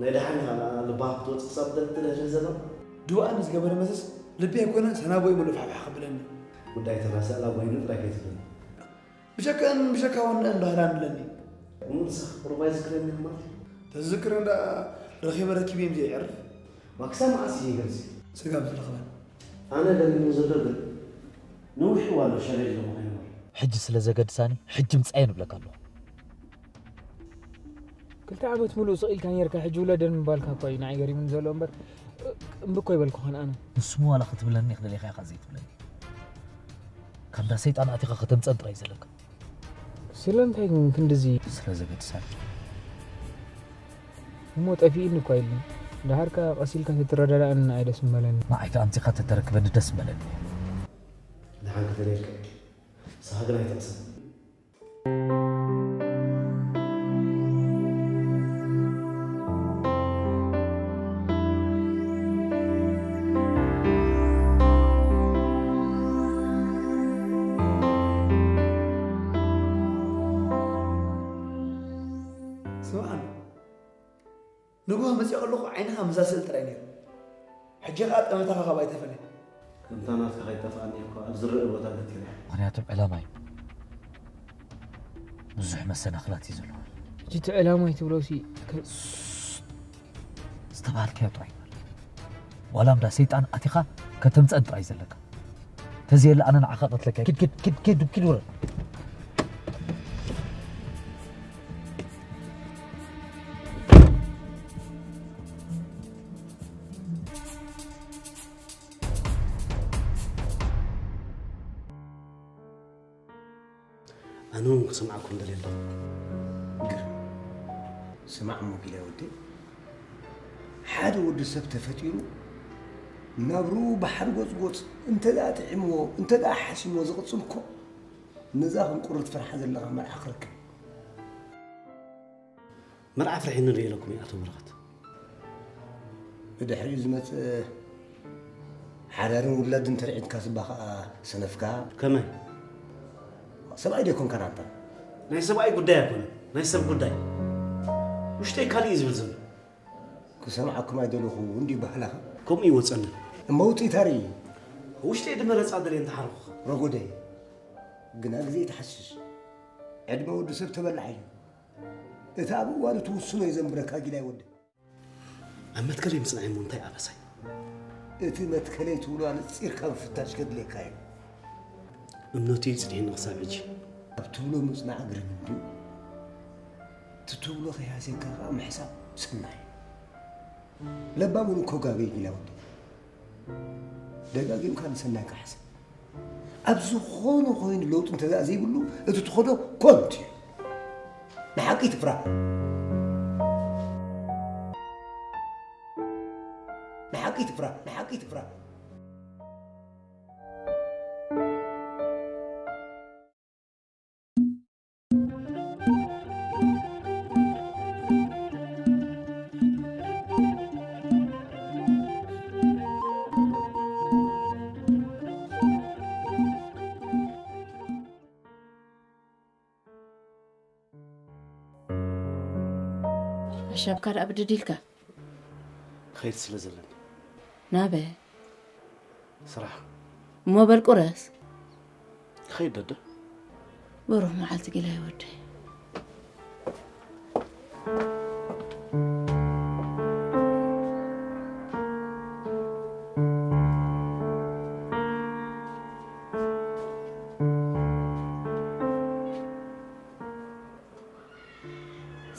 ናይ ደሓን ኢኻ ልባ ክትወፅእ ክሳብ ደልትልህልህ ዘሎ። ድዋእ ንዝገበረ መሰስ ልቢ ኣይኮነን ሰናቦ እዩ ምሉእ ፋሕፋሕ ክብለኒ። ጉዳይ ተናሳእላ ኮይኑ ጥራይ ከይትብል። ብሸከን ብሸካ ወነን ባህላን ኣለኒ። እሞ ንስኻ ቁሩብ ኣይዝክረኒ ማለት እዩ። ተዝዝክረን ደኣ ረኺበ ረኪበ እዮም ዘየዕርፍ። ዋክሳ መዓስ እዩ ይገልጽ? ስጋብ ዝረኽበን። ኣነ ደሚኑ ዘሎ ግን ነዊሕ እዋን ዶ ሸረይ ኣለኹ ከይበል። ሕጂ ስለ ዘገድሳኒ ሕጂ ምጻየ ንብለካ ኣለኹ። ክልተ ዓመት ሙሉእ ስቕ ኢልካ ኔርካ፣ ሕጂ ውለደን ምባልካ እኳ እዩ ንዓይ ገሪሙኒ ዘሎ እምበር፣ እምቢ እኮ ኣይበልኩኻን ኣነ። ንስሙ ዋላ ክትብለኒ ክደልየካ ኢኻ ዘይትብለኒ። ካብ እንዳ ሰይጣን ኣቲኻ ከተምጸን ጥራይ ዘለካ። ስለምንታይ ግን ክንድዚ? ስለ ዘገድሳኒ። እሞ ጠፊእኒ እኳ ኢሉኒ። ደሓርካ ቀስ ኢልካ ተትረዳዳእና ኣይ ደስ ምበለኒ። ንዓይ ከኣ ኣምጺኻ ተተረክበኒ ደስ ምበለኒ። ደሓን ከተልየልካ። ንስኻ ግን ኣይትቕሰን። ስምዓኒ፣ ንግሆ መጺኦ ከለኹ ዓይንኻ ምዛ ስእል ጥራይ ነይሩ። ሕጂ ኸኣ ጠመታኻ ካብ ኣይተፈለየ። ከምታ ናትካ ከይጠፍኣኒ እኮ ኣብ ዝረአ ቦታ ገቲረ። ምኽንያቱ ዕላማ እዩ። ብዙሕ መሰናኽላት እዩ ዘለዎ። ሕጂ እቲ ዕላማ እዩ ትብሎሲ ከ- ዝተባሃልካዮ ጥራይ ግበር። ዋላ እንዳ ሰይጣን ኣቲኻ ከተምጸን ጥራይ ዘለካ። ተዘየለ ኣነ ንዓኻ ቀትለካ። ኪድ፣ ኪድ፣ ኪድ፣ ኪድ፣ ኪድ ውረድ። ኣነ እውን ክሰምዓኩም ደልየ ኣለኹ። ግር-፣ ስማዕ እሞ ጊላይ ወደይ፣ ሓደ ወዲ ሰብ ተፈጢሩ ናብርኡ ብሓርጎጽጎጽ እንተ ደኣ ጥዒምዎ፣ እንተ ደኣ ሓሲምዎ ዝቕጽል እኮ፣ ነዛ ከም ቁሪ ትፈርሓ ዘለኻ መርዓ ክረክብ። መርዓ ፍርሒ ንርኢ ኢለኩም እየ ኣቶ በረኸት። ብድሕሪኡ ዝመጽእ ሓዳርን ውላድን ተርዒድካ ስባ ኸኣ ሰነፍካ። ከመይ? ሰብኣይ ዶ ኣይኮንካን ኣንታ? ናይ ሰብኣይ ጉዳይ ኣይኮነን፣ ናይ ሰብ ጉዳይ። ውሽጠይ ካልእ እዩ ዝብል ዘሎ። ክሰምዓኩም ኣይደለኹ እንዲ ባህላኻ። ከምኡ ይወጸኒ። እሞ ውጽኢት ኣርኢ። ውሽጠይ ድመረጻ ደልየ እንተሓረኹኻ። ረጎደይ። ግና ግዜ ይትሓሽሽ። ዕድመ ወዲ ሰብ ተበላዕ እዩ። እቲ ኣብ እዋኑ ትውስኖ እዩ ዘንብረካ ጊላይ ወደይ። ኣብ መትከለይ ምጽናዕ እሞ እንታይ ኣበሳይ? እቲ መትከለይ ትብሎ ኣነጺርካ ምፍታሽ ከድልየካ እዩ። እምነቱ እዩ ጽኒሕኒ ክሳብ ሕጂ። ኣብ ትብሎ ምጽናዕ ግርም እንድዩ። እቲ ትብሎ ከይሃስየካ ከኣ ምሕሳብ ሰናይ። ለባም እውን እኮ ጋገ እዩ ጊላ ወደይ። ደጋጊምካ ንሰናይካ ሕሰብ። ኣብ ዝኾነ ኮይኑ ለውጢ እንተ ደኣ ዘይብሉ፣ እቲ ትኸዶ ኮንቱ እዩ። ንሓቂ ትፍራ። ንሓቂ ትፍራ። ንሓቂ ትፍራ። ኣሻብካ ደኣ ብድድ ኢልካ? ክኸይድ ስለ ዘለኒ። ናበ? ስራሕ። እሞ በል ቁረስ። ክኸይድ ደደ። ብሩህ መዓልቲ ጊላይ ወደይ።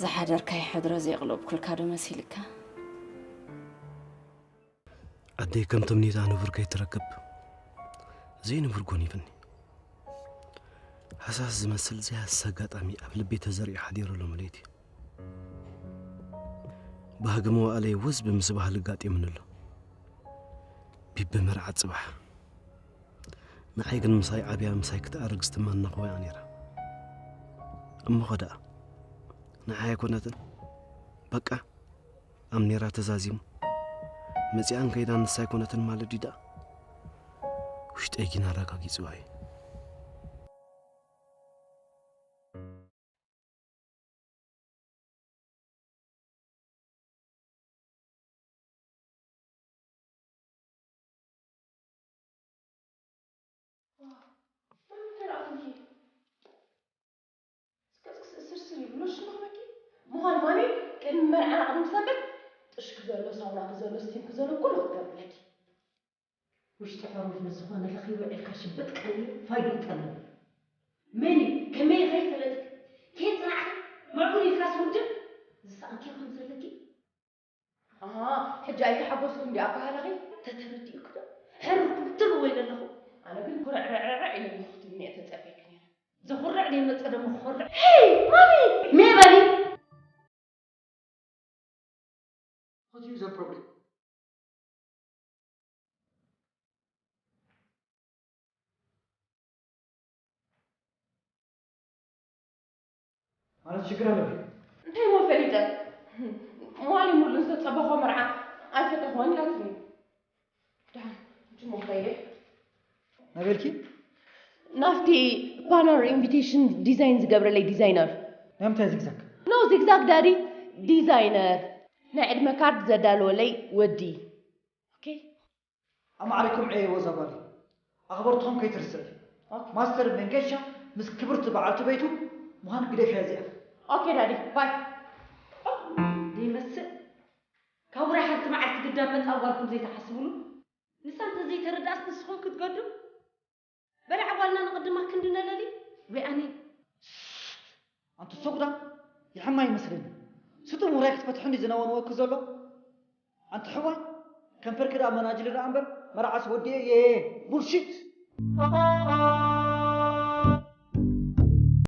ዝሓደርካዮ ሕድሮ ዘየቕለብኩልካ ዶ መሲልካ? ኣደይ ከም ተምኔታ ንቡር ከይትረክብ ዘይንቡር ጎኒፍኒ። ሃሳስ ዝመስል ዘይሃስስ ኣጋጣሚ ኣብ ልበይ ተዘሪኡ ሓዲሩ ሎሚ ለይቲ። ባህጊ መዋእለይ ውዝ ብምስባህ ልጋጢሙኒ ኣሎ። ቢቢ መርዓ ጽባሕ። ንዓይ ግን ምሳይ ዓብያ ምሳይ ክትኣርግ ዝትመና ክወያ ነይራ። እሞ ኸ ደኣ ንዓይ ኣይኮነትን። በቃ ኣምኔራ ተዛዚሙ። መጺኣን ከይዳ ንሳ ኣይኮነትን ማለት ድዩ ደኣ? ውሽጠይ ግን ኣረጋጊጽዋ እዩ። ምዃን ማሚ፣ ቅድሚ መርዓና ቅድሚ ሰንበት ጥሽኪ ዘሎ፣ ሳውናኪ ዘሎ፣ ስቲምኪ ዘሎ ኩሉ ክትገብርለኪ። ውሽጢ ሕሩፍ ንዝኾነ ለኺ ውዒልካ ሽብጥ ቀኒ ፋይዱ ጠልም። መን እዩ? ከመይ ኢኺ ፈለጥኪ? ከየት ጽናዕኪ? ምዕቡል ኢልካስ ውድብ ዝሰኣንኪ ከም ዘለኪ? ኣሃ፣ ሕጂ ኣይተሓጎስኩ እንዲ ኣባህላኺ? ተተረዲእኩ ዶ? ሕሩርኩም ትርወ ኢለ ኣለኹ። ኣነ ግን ኩርዕርዕርዕ ኢለ ኣለኹ ክትብልኒ እየ ተጸብየኪ ነይረ። ዘኹርዕ ደይመጸ ደሞ ክኾርዕ። ሄይ ማሚ! ሜበሊ! What is your problem? ማለት ሽግር ኣለብኝ። እንታይ እሞ ፈሊጠ? ሞባይል ሙሉ ዝተጸበኾ መርዓ ኣይፈተኽዎን ኢላትኒ። ደሓን፣ ሕጂ እሞ ክኸይደ። ናበልኪ? ናብቲ ፓነር ኢንቪቴሽን ዲዛይን ዝገብረለይ ዲዛይነር። ናይ ምንታይ ዚግዛግ? ኖ ዚግዛግ ዳዲ፣ ዲዛይነር። ናይ ዕድመ ካርድ ዘዳለወለይ ወዲ። ኦኬ። ኣማዕሪኩም ዕየይዎ እዛ ጓለይ። ኣኽበርትኹም ከይትርስዕ። ማስተር መንገሻ ምስ ክብርቲ በዓልቲ ቤቱ ምዃን ግደፍያ እዚኣ። ኦኬ ዳዲ፣ ባይ። ዘይመስል ካብ ውራይ ሓንቲ መዓልቲ ግዳም መፃእ ጓልኩም ዘይተሓስብሉ። ንሳ እንተዘይተረድኣስ ንስኹም ክትገዱ? በልዓ ጓልና ንቕድማ ክንዲ ነለሊ። ወይ ኣነ ኣንቲ ሶጉዳ ይሕማ ይመስለኒ። ስጡም ውራይ ክትፈትሑ እንዲ ዝነወንወኪ ዘሎ። ኣንቲ ሕዋ ከንፈርኪ ደኣ መናጅሊ ደኣ እምበር መርዓስ ወዲኤ እየ። ቡልሺት።